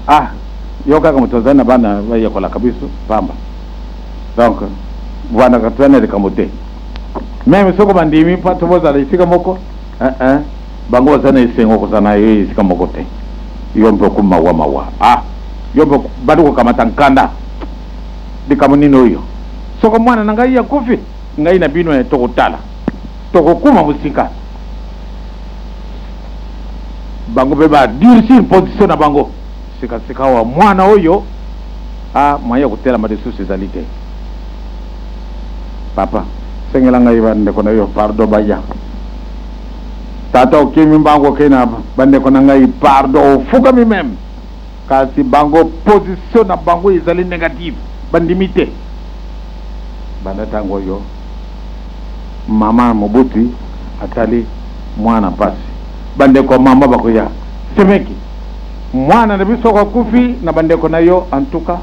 Ah, yo kaka moto ozali na bana bayekolaka biso pamba. Donc vandaka toza na likambo te. Meme soko bandimi mpo to bozala esika moko, eh eh, bango baza na esengo kozala na yo esika moko te. Yo mpe okomi mawa mawa. Ah, yo mpe bandi kokamata nkanda. Likambo nini oyo? Soko mwana na ngai akufi, ngai na bino eh, tokotala. Tokokuma mosika. Bango mpe ba durcir position na bango. Sika sikawa mwana oyo a moyen ya kotelama lisusu ezali te. Papa, sengela ngai ba ndeko na yo pardon baya. Tata okimi mbangu okei na ba ndeko na ngai pardon ofukami meme. Kasi bango position na bango ezali negative, bandimi te. Banda tango oyo mama mobuti atali mwana pasi, ba ndeko ya mama bakoya semeki mwana na biso akufi na ba ndeko na yo en tout cas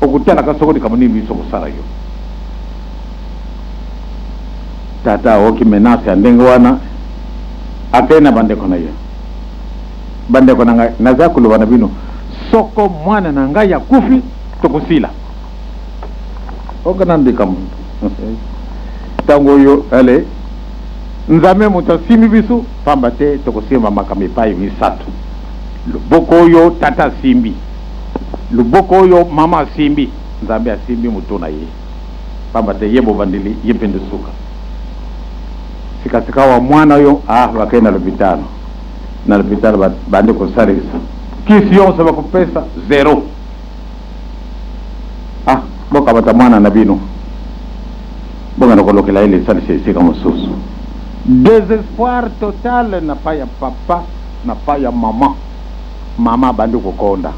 okotalaka soko likambo nini biso kosala yo. Tata aoki menace ya ndenge wana akei na ba ndeko na ye. Bandeko na ngai, naza koloba na bino, soko mwana na ngai akufi, tokosila. Oka nanu likambo ntango oyo, ale Nzambe moto asimbi biso, pamba te tokosimba makambo epai misato. Loboko oyo tata asimbi, loboko oyo mama asimbi, Nzambe asimbi moto na ye, pamba te ye bobandeli, ye mpe nde suka. Sikasikawa mwana oyo, ah, bakei na lopitalo. Na lopitalo ba bandi kosalisa kisi yonso bakopesa zero. Ah, bokamata mwana na bino bokende kolokela ye lisalisi esika mosusu. Desespoir total na pa ya papa na pa ya maman. Mama abandi kokonda,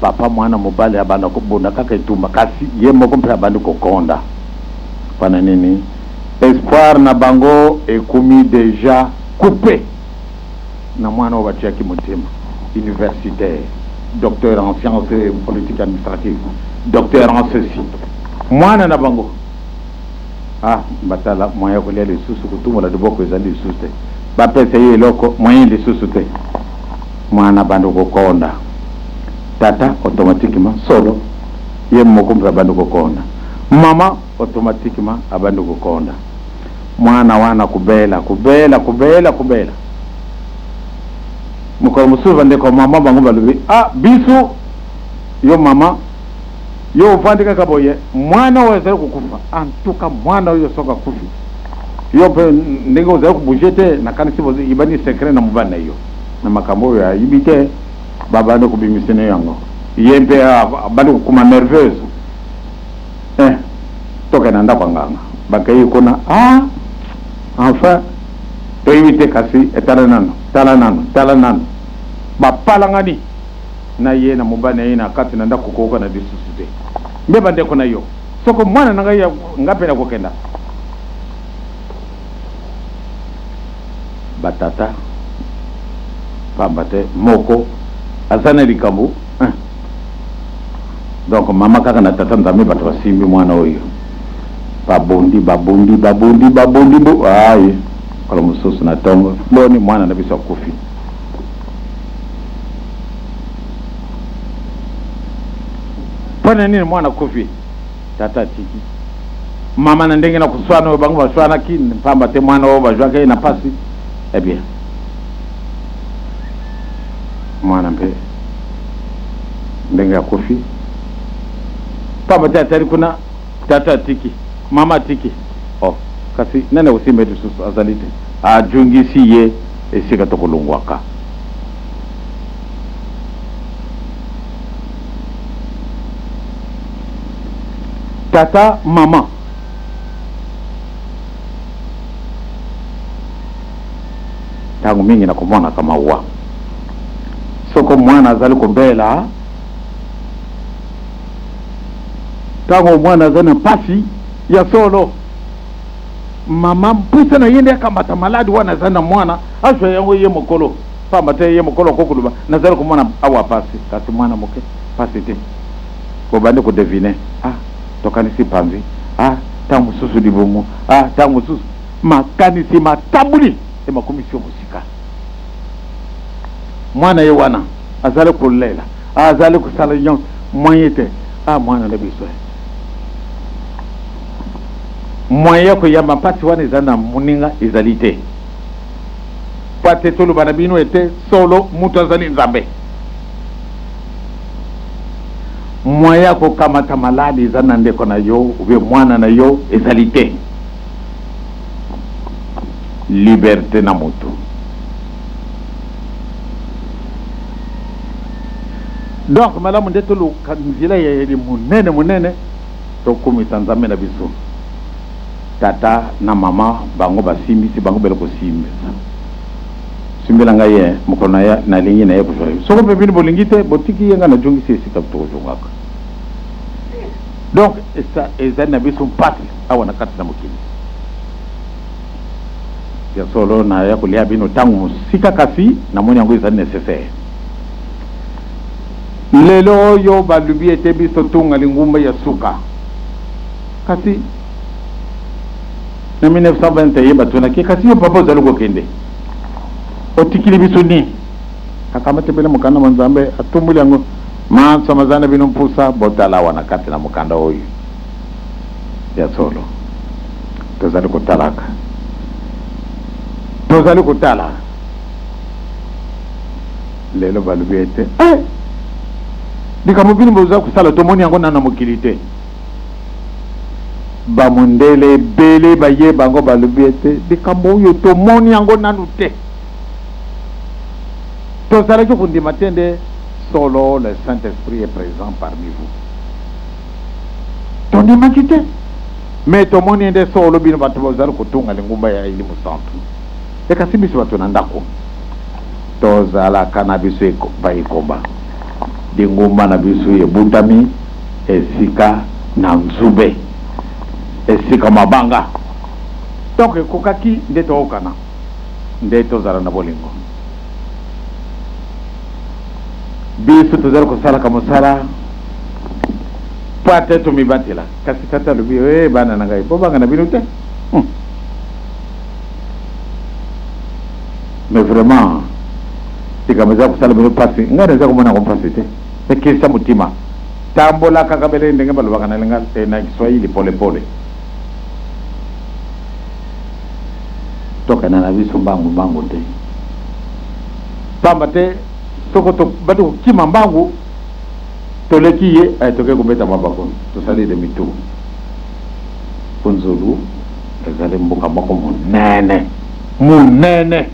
papa mwana mobali abanda kobunda kaka etumba, kasi ye moko mpe abandi kokonda. Pana nini? Espoir na bango ekomi dejà coupe na mwana oyo batiaki motema, universitaire, docteur en sciences politiques administratives, docteur en ceci. Mwana na bango ah, batala moyen ya kolia lisusu, kotumbola loboko ezali lisusu te, bapesa ye eloko moyen lisusu te. Mwana abandi kokonda, tata automatiquement solo ye moko mpe abandi kokonda, mama automatiquement abandi kokonda. Mwana wana kobela, kobela, kobela, kobela. Mokolo mosusu bandeko ya mama bango balobi, ah biso yo mama yo ovandi kaka boye, mwana oyo azali kokufa. En tout cas mwana oyo soki akufi, yo mpe ndenge ozali kobouge te, nakanisi ibani secret na mobali na yo na makambo oyo ayibi te, babandi kobimisa na yango, ye mpe abandi kokoma nerveuse. Eh, tokende na ndako ya nganga. Bakei kuna, ah, enfin toyebi te, kasi etala nano, tala nano, tala nano. Bapalangani na ye na mobali na ye na kati na ndako, koyokana lisusu te. Mpe bandeko na yo, soko mwana na ngai, ngai mpe nakokenda. Batata, pamba te moko aza na likambo, eh. Donc mama kaka na tata Nzambe bato basimbi mwana oyo, babundi babundi babundi babundi bo aye mokolo mosusu na tongo boni mwana na biso akufi. Mpo na nini mwana akufi? Tata atiki mama na ndenge na koswana oyo bango baswanaki, mpamba te mwana oyo bazwaki ye na mpasi. Eh bien, mwana mpe ndenge akufi, mpamba te atali kuna, tata atiki, mama atiki. Oh, kasi nani akosimba ye lisusu? Azali te. Ajungisi ye esika tokolongwaka. Tata, mama. Ntango mingi nakomonaka mawa soko mwana azali kobela, ntango mwana azali na mpasi ya solo, mama mposa na ye nde akamata maladi wana azali na mwana, azwa yango ye mokolo, pamba te ye mokolo akoki koloba nazali komona awa mpasi, kasi mwana moke mpasi te. Bobandi ko deviner, ah tokanisi panzi, ah tango mosusu libumu, ah tango mosusu makanisi matamboli emakomisi yo mosika. Mwana ye wana Azali kolela, azali kosala nyonso, moyen te. Ah mwana na biso, moyen ya koyamba mpasi wana eza na moninga ezali te. Mpo te toloba na bino ete solo moto azali Nzambe. Moyen ya kokamata maladi eza na ndeko na yo oubien mwana na yo ezali te. Liberte na moto. Donc malamu nde toluka nzela ya yeli monene monene tokumisa Nzambe na biso. Tata na mama bango basimbisi bango bele kosimbisa. Simbela ngai ye mokolo na ya nalingi na ye kozwa yo. Soko mpe bino bolingi te botiki ye ngai najongisi esika tokozongaka. Donc ezali na biso mpasi awa na kati na mokili. Ya solo naya kolia bino tango mosika kasi namoni yango ezali necessaire. Lelo oyo balobi ete biso tonga lingumba ya suka. Kasi na 1921 batunaki kasi yo papa ozali kokende otikili biso nini? Akamati bele mokanda mwa Nzambe atumboli yango manso mazali na bino mpusa botala awa na kati na mokanda oyo. Ya solo, tozali kotalaka, tozali kotala lelo balobi ete eh, likambo bino boza kosala tomoni yango nano na mokili te. Bamondele ebele baye bango balobi ete likambo oyo tomoni yango nanu te. Tozalaki kondima te nde solo le Saint-Esprit est présent parmi vous. Tondimaki te, mais tomoni nde solo bino bato bozali kotonga lingomba ya elimo santu. E kasi biso bato na ndako tozalaka na biso ekomba. Lingomba na biso ebutami esika na nzube, esika mabanga. Donc ekokaki nde tookana, nde tozala na bolingo. Biso tozali kosalaka mosala mpo ate tomibatela, kasi tata alobi, ee bana na ngai, bobanga na bino te. Mais vraiment likambo eza kosala bino mpasi, ngai naza komona yango mpasi te. Ekesa motima, tambola kaka bele ndenge balobaka na lingala eh, na Kiswahili polepole. Tokenda na biso mbangu mbangu te, pamba te soko tobandi kokima mbangu toleki ye eh, toke kobeta mabaku, tosali demi tour. Kunzulu ezali mboka moko monene monene,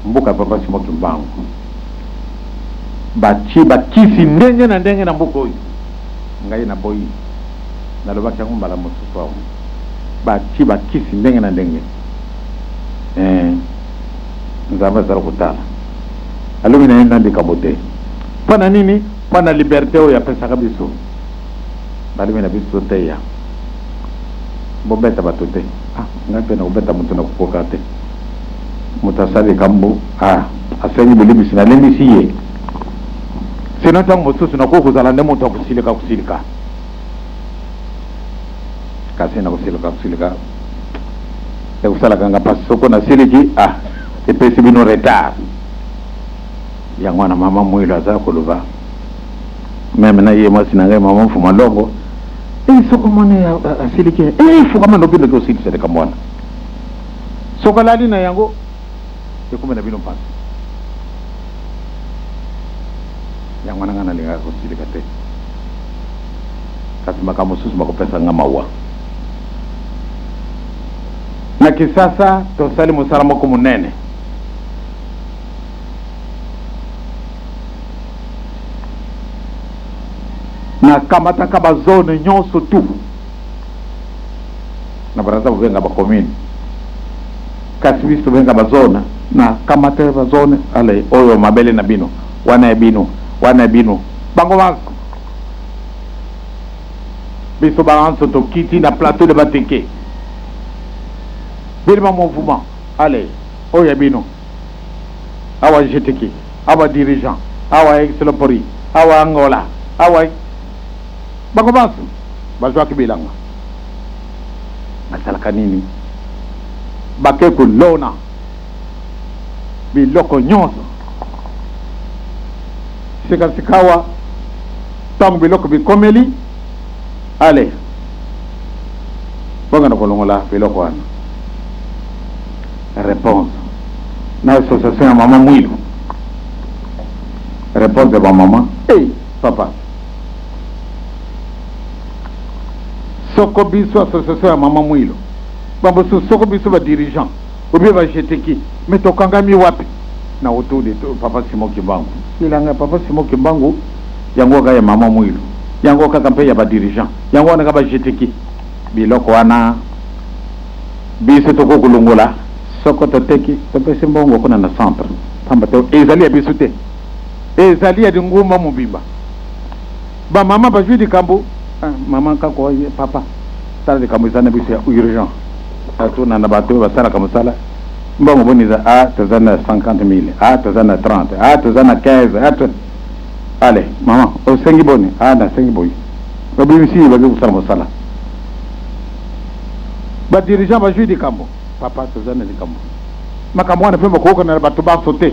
mboka ya Papa Simon Kimbangu. Batie bakisi ndenge na ndenge na mboka oyo. Ngai naboyi, nalobaki yango mbala mosusu awa. Batie bakisi ndenge na ndenge. Eh, Nzambe azali kotala. Alobi na ye na likambo te. Mpo na nini? Mpo na liberte oyo apesaka biso. Balobi na biso toteya. Bobeta bato te. Ah, ngai mpe nakobeta moto nakokoka te. Moto asali likambo, ah, asengi bolimbisi, nalimbisi ye. Sino ntango mosusu nakoki kozala nde moto ya kosilika kosilika. Kasi na kosilika kosilika ekosalaka nga mpasi soko nasiliki, ah, epesi bino retard. Yango wana mama Mwilo aza koloba meme na ye mwasi na ngai mama Mfuma Longo, eh, soko omoni asiliki, eh, fukama noki noki osilisa likambo wana. Soko alali na yango ekomi na bino mpasi. Yango wana ngai nalingaka kosilika te, kasi makambo mosusu makopesa ngai mawa. Na Kisasa tosali mosala moko monene. Nakamataka ba zone nyonso tout na Brazza bobenga ba commune kasi biso tobenga ba zone. Nakamata ba zone ale oyo mabele na bino wana ya bino wana ya bino bango banso biso banso tokiti na plateau de Bateke belema mouvement ale oyo ya bino awa GTK, awa dirigeant, awa ex-lopori, awa Angola, awa bango banso bazwaki bilanga. Basalaka nini? Bake kolona biloko nyonso. Sika-sikawa, ntango biloko bikomeli, ale bongana kolongola biloko wana. Réponse na association ya mama Mwilu, réponse ya bamama: "Hey, papa, soko biso association ya mama Mwilu, bamosusu, soko biso badirigeant obie bajeteki, me tokangami wapi na autour de papa Simon Kimbangu? Bilanga ya papa Simon Kimbangu yango kaka ya mama Mwilu, yango kaka mpe ya badirigeant, yango wana kaka bajeteki biloko wana. Biso tokoki kolongola soko toteki, topesi mbongo kuna na centre, pamba te ezali ya biso te, ezali ya lingumba mobimba." Bamama bazwi likambo. Ah, mama kako, papa, tala, likambo eza na biso ya urgent. Atuna na bato oyo basalaka mosala: "Mbongo boni eza?" "A, toza na 50 000. A, toza na 30. A, toza na 15. A, to..." "Ale mama, osengi boni?" "A, nasengi boye." Babimisi, bazi kosala mosala. Badirigeant bazwi likambo: "Papa, toza na likambo." Makambo wana mpe bakokokana na bato banso te.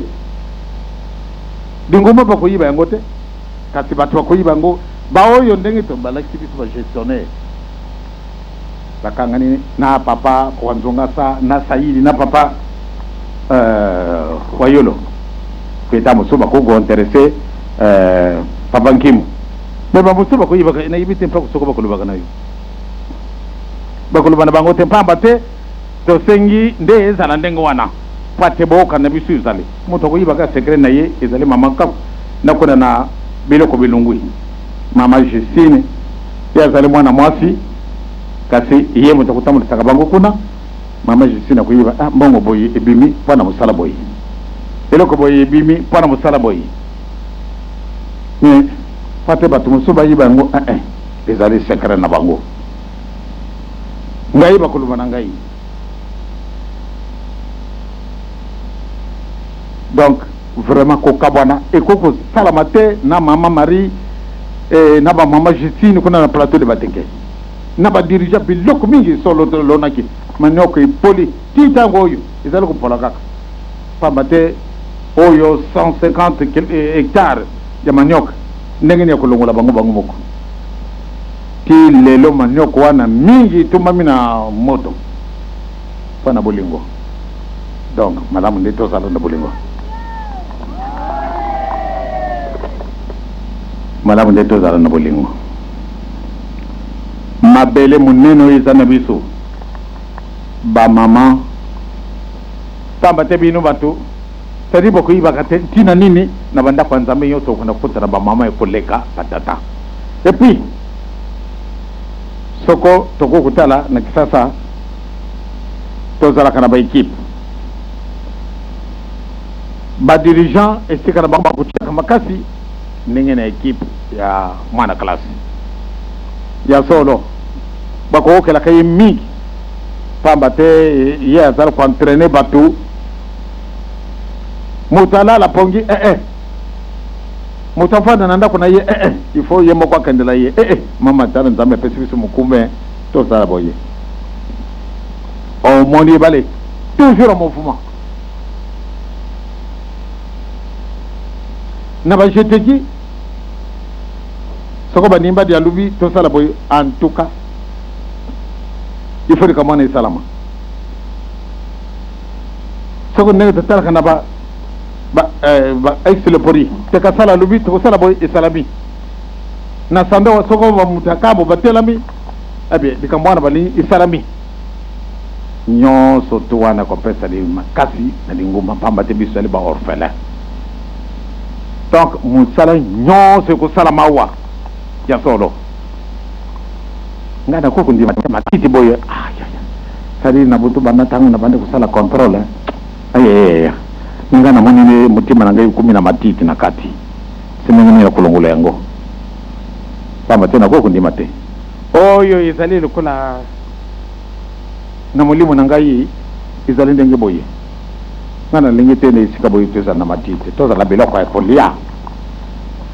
Lingomba bakoyiba yango te, kasi bato bakoyiba yango baoyo ndenge to balakisi biso bagestionnaire bakangani na papa Wanzongasa na Saili na papa Wayolo. Mpe mosusu bakoki kointéresser papa Nkimu, me bamosusu bakoyibaka, nayebi te. Mpa soko bakolobaka na yo, bakoloba na bango te, pamba te tosengi nde ezala ndenge wana po ate bookana biso. Ezali moto akoyibaka secret na ye, ezali mama Kaku nakona na biloko bilungwi. Mama Justine, ye azali mwana mwasi, kasi ye moto akotambolisaka bango kuna. Mama Justine akoyiba: "Ah, mbongo boye ebimi mpo na mosala boye, eloko boye ebimi mpo na mosala boye." Mais po te bato mosusu bayiba yango, eh, eh, ezali secret na bango. Ngai bakoloba na ngai. Donc vraiment, kokabwana ekoki kosalama te na mama Marie eh, na bamama Justine kuna na plateau de Bateke na badirigeant. Biloko mingi solo tolonaki, manioko epoli ti ntango oyo, ezali kopola kaka, pamba te oyo 150 hectare ya manioka, ndenge nini ya kolongola bango bango moko? Ti lelo manioko wana mingi etumbami na moto mpo na bolingo. Donc malamu nde tozala na bolingo, malamu nde tozala na bolingo. Mabele monene oyo eza na biso bamama, pamba te bino bato c'est-à-dire bokoyibaka te. Ntina nini na bandako ya Nzambe nyonso okenda kokutana bamama ekoleka batata? Et puis soko tokoki kotala na Kisasa, tozalaka na baéquipe badirigeant, esika na bango bakotiaka makasi ndenge na équipe ya mwana classe ya solo, bakokokelaka ye mingi, pamba te ye azali koentraîner bato. Moto alala pongi, eh, eh. Moto afanda na ndako na ye, eh, eh. Il faut ye moko akendela ye: "Eh, eh. Mama, tala, Nzambe apesi biso mokumbe, tosala boye." Omoni ebale toujours en mouvement na bajeteki. Soko banimba dia lubi, tosala boye. En tout cas, il faut likambo wana esalama. Soko ndenge totalaka na ba ex lepori, tekasala lubi, tokosala boye, esalami na sando. Soko bamutu akabo batelami eh, likambo wana balingi esalami nyonso to wana kopesa makasi na lingomba, pamba te biso ali baorphelin. Donc mosala nyonso ekosalama awa ya solo. Ngai nakoki kondima matiti boye sadi na butu banda ntango na bandi kosala contrôle ayeyaya, ngai namoni motima na ngai ekomi na matiti na kati. Se ndenge nini ya kolongola yango? Pamba te nakoki kondima te oyo ezali lokola na molimo na ngai ezali ndenge boye. Ngai nalingi te na esika boye tozala na matiti, tozala biloko ya kolia.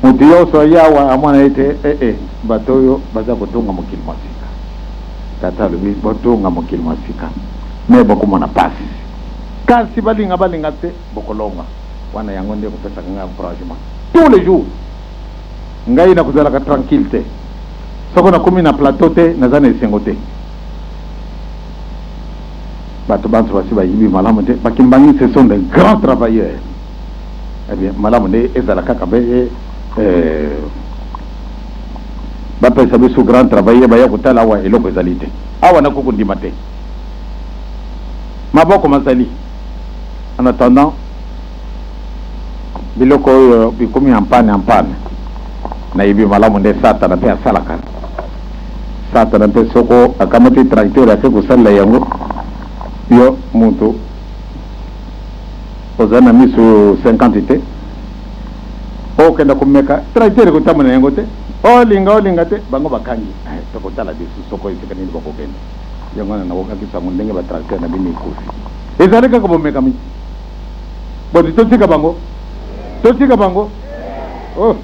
Moto nyonso aye awa amona ete ee bato oyo baza kotonga mokili mwa sika. Tata alobi botonga mokili mwa sika, me bokomona pasi, kasi balinga balinga te, bokolonga. Wana yango nde kopesaka ngai encouragement tous les jours. Ngai nakozalaka tranquille te soko nakomi na plateau te, naza na esengo te. Bato banso basi bayibi malamu te, ba kimbangi ce sont des grands travailleurs. Eh bien malamu nde ezala kaka be eh, bapesa biso grand travailleur baya kotala awa eloko ezali te awa, nakoki kondima te, maboko mazali. En attendant biloko oyo bikomi en panne en panne, nayebi malamu nde Satana mpe asalaka. Satana mpe soko akamati tracteur ake kosalela yango, yo mutu oza na misu 50 te, okenda komeka tracteur ekotambola na yango te, olinga olinga te, bango bakangi. Tokotala biso soko esika nini bakokende. Yango wana nakokaki sango ndenge ba tracteur na bino ekufi, ezali kaka bomekami. Boni, totika bango? Totika bango? Oh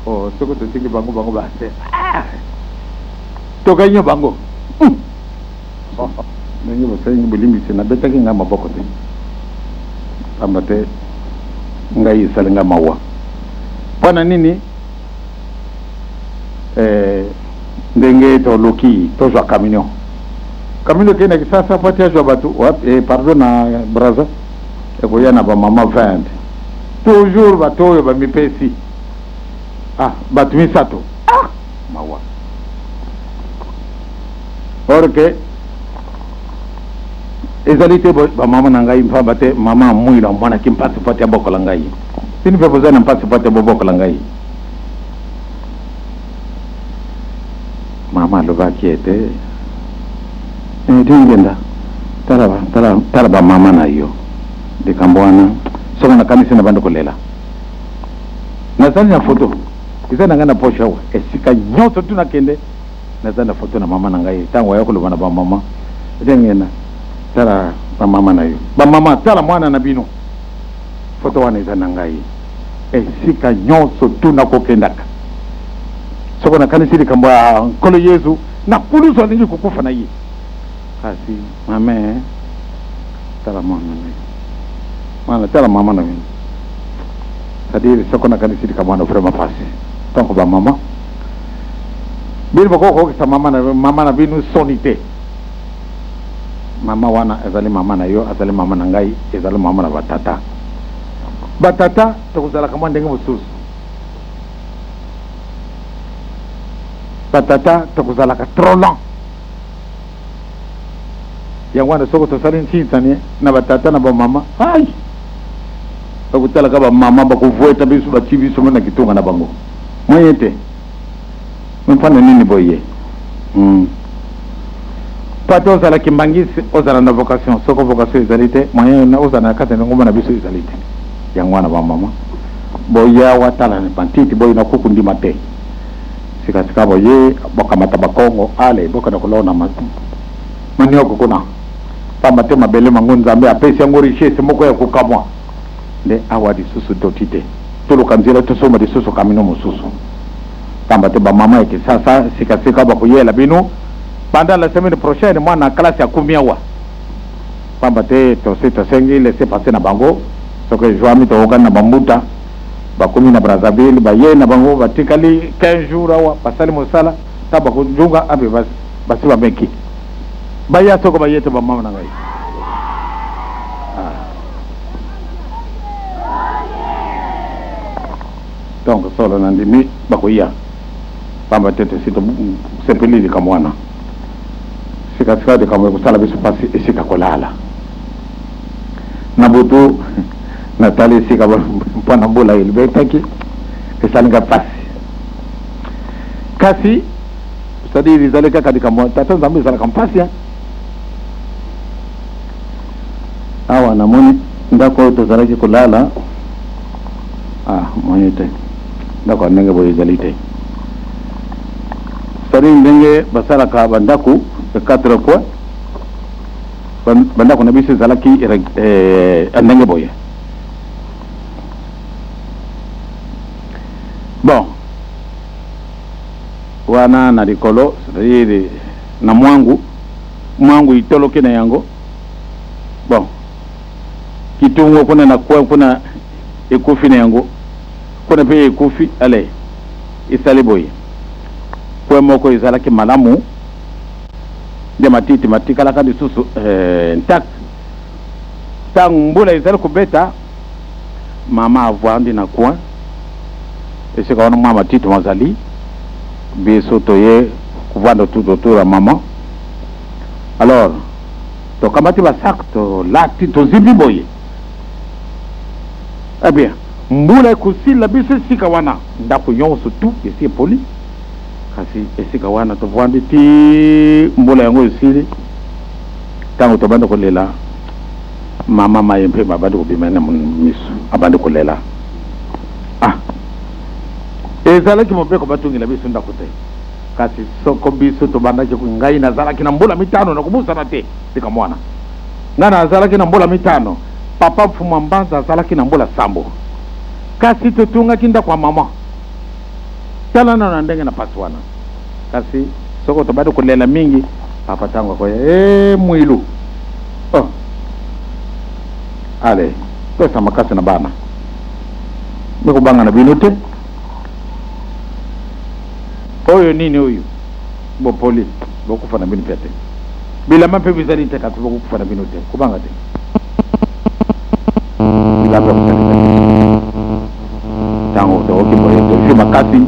oh, soko totiki bango, bango base ah! Tokanyo bango ndenge basengi bolimbisi. Nabetaki ngai maboko te, pamba te ngai esali ngai mawa. Mpo na nini? Eh, ndenge toluki tozwa camion, camion ekei na Kisasa po ati azwa bato wapi? Eh, pardon, na Braza ekoya na bamama 20, toujours bato oyo bamipesi. Ah, bato misato, ah, mawa. Or que ezali te bamama na ngai, mpamba te mama Mwilo amonaki mpasi po ati abokola ngai. Bino mpe boza na mpasi po ate bobokola ngai. Mama alobaki ete, Diangienda, tala, tala, tala bamama na yo. Likambo wana, soko nakanisi, nabandi kolela. Nazali na foto eza na ngai na poche awa, esika nyonso tu nakende naza na foto na mama na ngai. Ntango aya koloba na bamama, Diangienda, tala bamama na yo, bamama, tala mwana na bino, foto wana eza na ngai esika nyonso tu nakokendaka. Soko nakanisi likambo ya Nkolo Yezu na kulusu, alingi kokufa na ye, kasi mame, tala mwana na yo, mwana, tala mama na bino. C'est-à-dire soko nakanisi likambo wana, vraiment pasi. Donc bamama, bino bakoki kokokisa mama na bino soni te. Mama wana ezali mama na yo, azali mama na ngai, ezali mama na batata. Batata tokozalaka mwa ndenge mosusu, batata tokozalaka trop lent. Yango wana soko tosali nsinsani na batata na bamama, ai, bakotalaka bamama, bakovweta biso, batie biso na kitunga na bango moyen te. Mpona nini boye? Po ate ozala kimbangisi, ozala na vocation. Soko vocation ezali te, moyen ozala na kati ya ngomba na biso ezali te. Yango wana bamama, boya watala bantiti boye, nakoki kondima te. Sikasika boye bokamata bakongo, ale bokenda kolona manioko kuna, pamba te mabele mango Nzambe apesi yango richesse moko ya kokamwa. Nde awa lisusu toti te, toluka nzela tosomba lisusu kamino mosusu, pamba te bamama ya Kisasa sikasika bakoyela bino pendant la semaine prochaine mwana classe akumi awa, pamba te tosi tosengi laissez-passer na bango. Soki ezwami, tokokani na bambuta bakomi na Brazzaville, baye na bango, batikali 15 jours awa, basali mosala, ta bakozonga abe basi bameki baya. Soko baye te, bamama na ngai, ah. Donc solo na ndimi bakoya, pamba te tosi tosepeli likambo wana. Sikasika likambo ekosala biso mpasi, esika kolala na butu. Natali esika mpona mbula elibetaki, esalinga mpasi. Kasi c'est-à-dire ezali kaka likambo tata Nzambe, ezalaka mpasi. Awa namoni ndako oyo tozalaki kolala. Ah, moyen te, ndako ya ndenge boye ezali te. C'est-à-dire ndenge basalaka bandako ya quatre coins, bandako na biso ezalaki ndenge boye. Bon, wana na likolo, c'est-à-dire na mwangu mwangu itoloki na yango. Bon, kitungo kuna na coin kuna ekufi na yango, kuna mpe ekufi. Ale, Esali boye, coin moko ezalaki malamu nde matiti matikalaka lisusu intact. Tango mbula ezali kobeta, mama avandi na coin esika wana mwa matiti mazali, biso toye kovanda tout autour ya mama. Alors tokamati ba sac tolati tozimbi boye. Eh bien, mbula ekosila biso esika wana, ndako nyonso tout esi epoli, kasi esika wana tovandi ti mbula yango esili. Tango tobandi kolela, mama maye mpe babandi kobima na miso, abandi kolela. Ah, ezalaki mobeko batungela biso ndako te, kasi soko biso tobandaki, ngai nazalaki na mbula mitano, nakobosana te likambo wana. Ngai nazalaki na mbula mitano, papa Mfumua Mbanza azalaki na mbula sambo, kasi totungaki ndako ya mama. Tala nano na ndenge na pasi wana. Kasi soko tobandi kolela mingi, papa tango akoya, ee Mwilu, oh, ale pesa makasi na bana, mikobanga na bino te. Oyo nini oyo? Bopoli, bokufa na bino mpe te. Bilamba mpe bizali te, kasi bokokufa na bino te. Kobanga te. Bilamba ya kosalisa biso. Ntango tokoki boye, tozwi makasi.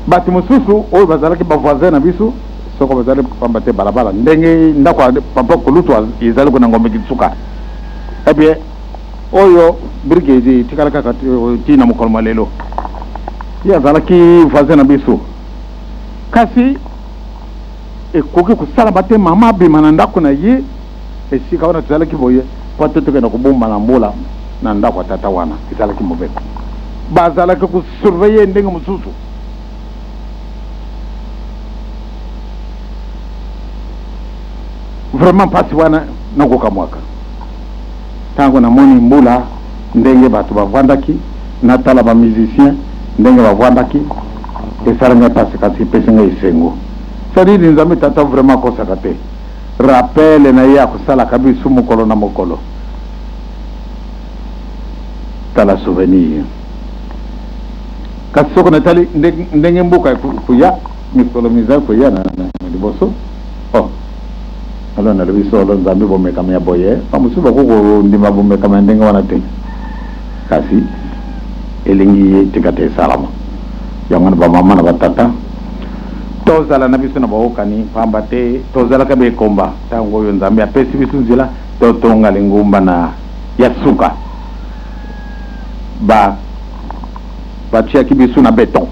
Bato mosusu oyo bazalaki ba voisin na biso, soko bazali pamba te balabala ndenge ndako ya papa kulutu ezali kuna Ngombe Kinsuka, eh bien oyo brike etikala kaka ti na mokolo mwa lelo. Ye azalaki voisin na biso, kasi ekoki kosalama te mama abima na ndako na ye esika wana tozalaki boye mpo te tokenda kobomba na mbola na ndako ya tata wana. Ezalaki mobeko, bazalaki kosurveille ndenge mosusu. Vraiment mpasi wana nakokamwaka ntango namoni mbula ndenge bato bavandaki, natala ba musiciens ndenge bavandaki, esali ngai mpasi kasi epesi ngai esengo. C'est-à-dire Nzambe Tata vraiment akosaka te, rappel na ye akosalaka biso mokolo na mokolo. Tala souvenir. Kasi soko natali ndenge mboka ekoya mikolo mizali koya na liboso, oh, alors nalobi solo, Nzambe bomekami ya boye, bamosusu bakoki kondima bomekami ya ndenge wana te, kasi elingi ye tika te esalama. Yango wana bamama na batata tozala na biso na boyokani, pamba te tozalaka bekomba ntango oyo Nzambe apesi biso nzela totonga lingomba na ya suka. Ba batiaki biso na beton,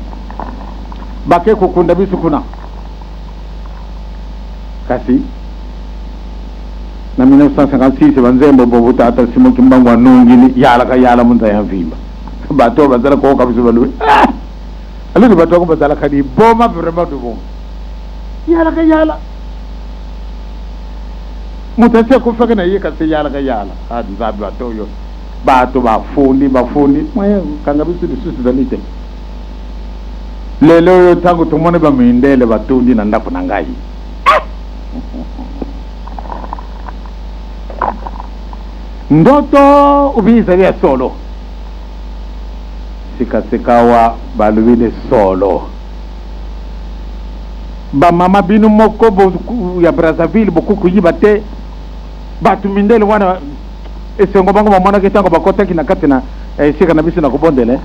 bake kokunda biso kuna. Kasi na 1956 banzembo bobu tata Simon Kimbangu anungili yalaka yala munza ya mvimba, bato oyo bazala koyoka biso balobi, ah! Aloni bato yango bazalaka liboma, vraiment liboma, yalaka yala moto asi akufaki na ye, kasi yalaka yala. Ah, Nzambe, bato oyo bato bafundi bafundi moyen kanga biso lisusu ezali te. Lelo oyo ntango tomoni bamindele batondi na ndako na ngai, ndoto obi ezali ya solo. Sikasikawa balobi nde solo. Bamama bino moko ya Brazzaville bokoki koyiba te bato mindele wana. Esengo bango bamonaki ntango bakotaki na kati na esika na biso na kobondela.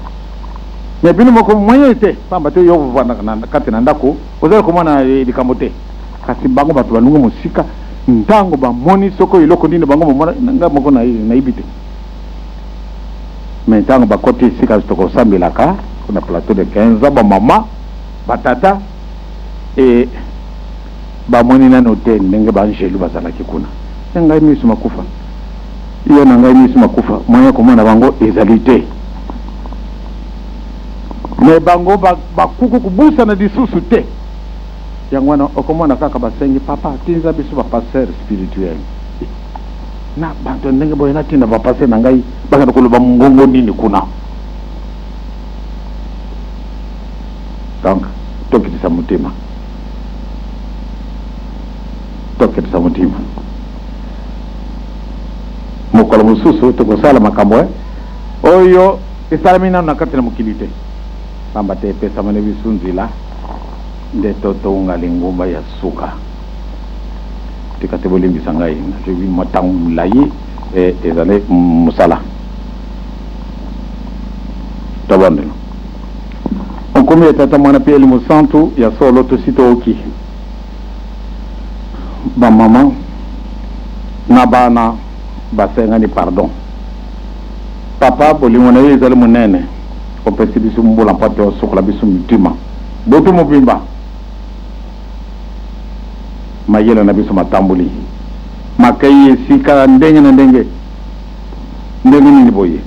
Me bino moko moyen te, pamba te yo ovandaka na kati na ndako, ozali komona likambo te. Kasi bango bato balongwe mosika, ntango bamoni soko eloko nini bango bamona, ngai moko nayebi te. Me ntango bakoti esika tokosambelaka na plateau de 15 ans, bamama batata e bamoni nano te ndenge baangelu bazalaki kuna. Ya ngai miso makufa, yo na ngai miso makufa, moyen komona bango ezali te. Me bango bakuku kobusana lisusu te. Yango wana okomona kaka basengi papa tinza biso ba pasteur spirituel na bato ndenge boye, natinda ba pasteur na ngai bakende koloba mongongo nini kuna. Donc tokitisa motema, tokitisa motema. Mokolo mosusu tokosala makambo oyo esalami nano na kati na mokili te. Pamba te epesamani biso nzela nde totonga lingomba ya suka. Tika te bolimbisa ngai, nazwi mwa ntango molai, ezali mosala. Tobondela. Okomi ya Tata, Mwana mpe Elimo Santu, ya solo tosi tooki. Ba mama na bana basengani pardon. Papa, bolingo na yo ezali monene, opesi biso mbula mpo ete osokola biso mitima butu mobimba. Mayele na biso matamboli makei esika ndenge na ndenge. Ndenge nini boye?